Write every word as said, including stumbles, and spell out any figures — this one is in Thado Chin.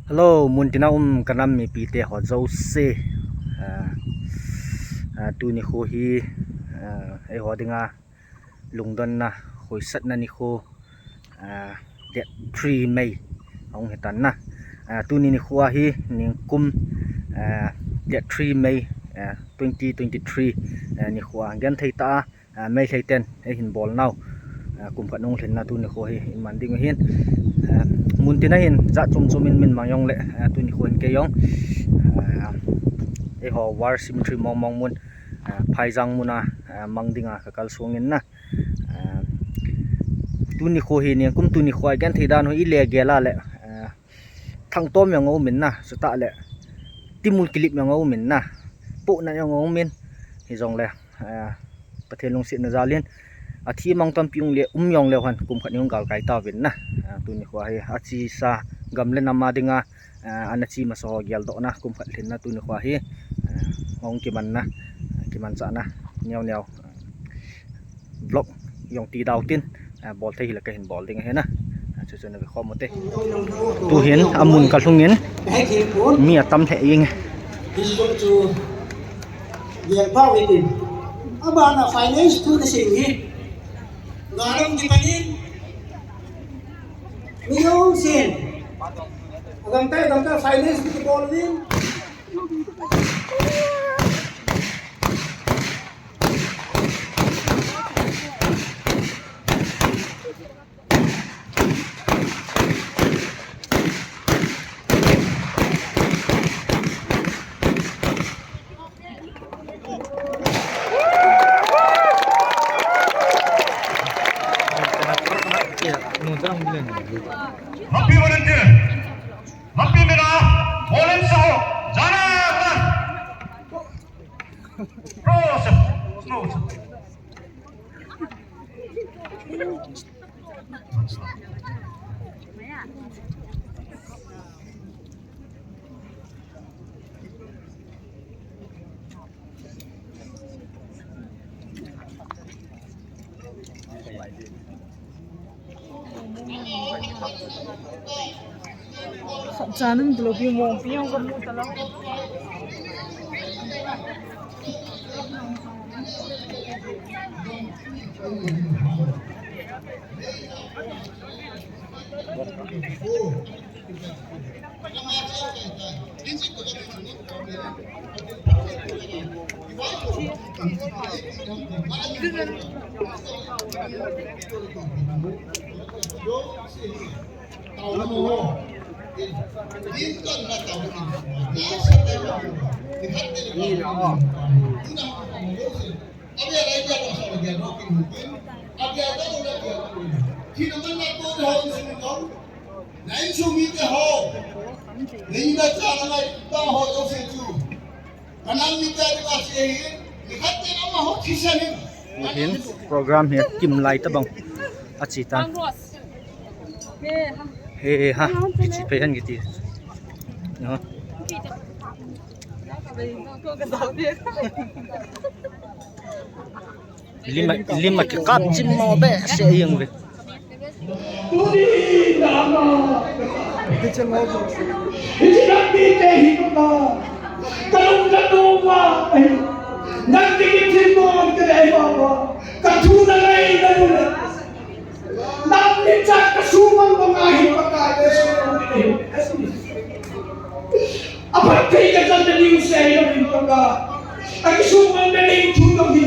Hello, muntina um kanam mipite ho jouse. Ah, ah, tuni kho hi, ah, eiho dinga lungdonna, hoisatna nikho, ah, date three May ahung hitan na. Ah, tuni nikho ahi, ningkum, ah, date three May, ah, twenty twenty-three, ah, nikho a genthei tah a, ah, Meitei ten eihin bol nau, ah, kum khat nung lhinna tuni kho hi iman ding ahin. Ah, muntina hin jat chom chom in min mang jongle, ah, tuni kho hin kei jong, ah, eiho War Cemetery mong mong mun, ah, Phaijang muna, ah, mang dinga kakal songin na. Ah, tuni kho hi ningkum tuni kho a genthei dan ho ile gel a le, ah, thangtom jong aumin na, chutah le timul kilip jong aumin na, pohna jong aumin, hijongle, ah, Pathen lungsetna jal in athi mang tampi um le, um jongleu hen kum khat ni hung galkai tauvin na. Ah, tuni kho hi achesa gam le nam a dinga, ah, ana che masa ho geldohna kum khat lhinna tuni kho hi, ah, hung kimanna, ah, kimanchahna neo neo, ah, vlog jong ti dau tin, ah, bol thei hile kahin bol ding ahi na. Ah, chu chu na ve khom ute. Tuhin amun kalhungin mi atam lheh jenge. Abana finance thu na sing hi. Garam di panin. Million sin. Agamta, agamta finance di bol din. Happy volunteer. Happy mera. Volunteer ho. Jana. Slow, slow. Khat cha nung tilo pi mong pi jong kamu talou. Tuhin program hi akimlai tabang achi tan. He ha, kichi phei hen kiti. No. Lima, lima kikap chim mo behseh jeng ve. Tuni na ama. Hiche lampi te hi ka. Ka lung ka tuva. Nang ding in thil mo ka dei baba. Ka thu na ngai na mu le. Nang ni cha ka sumang banga hi Pakai Jesu. Aphat thei ka chan na diu sei lo in Pakai. Ka kisumang na ding thu lo hi.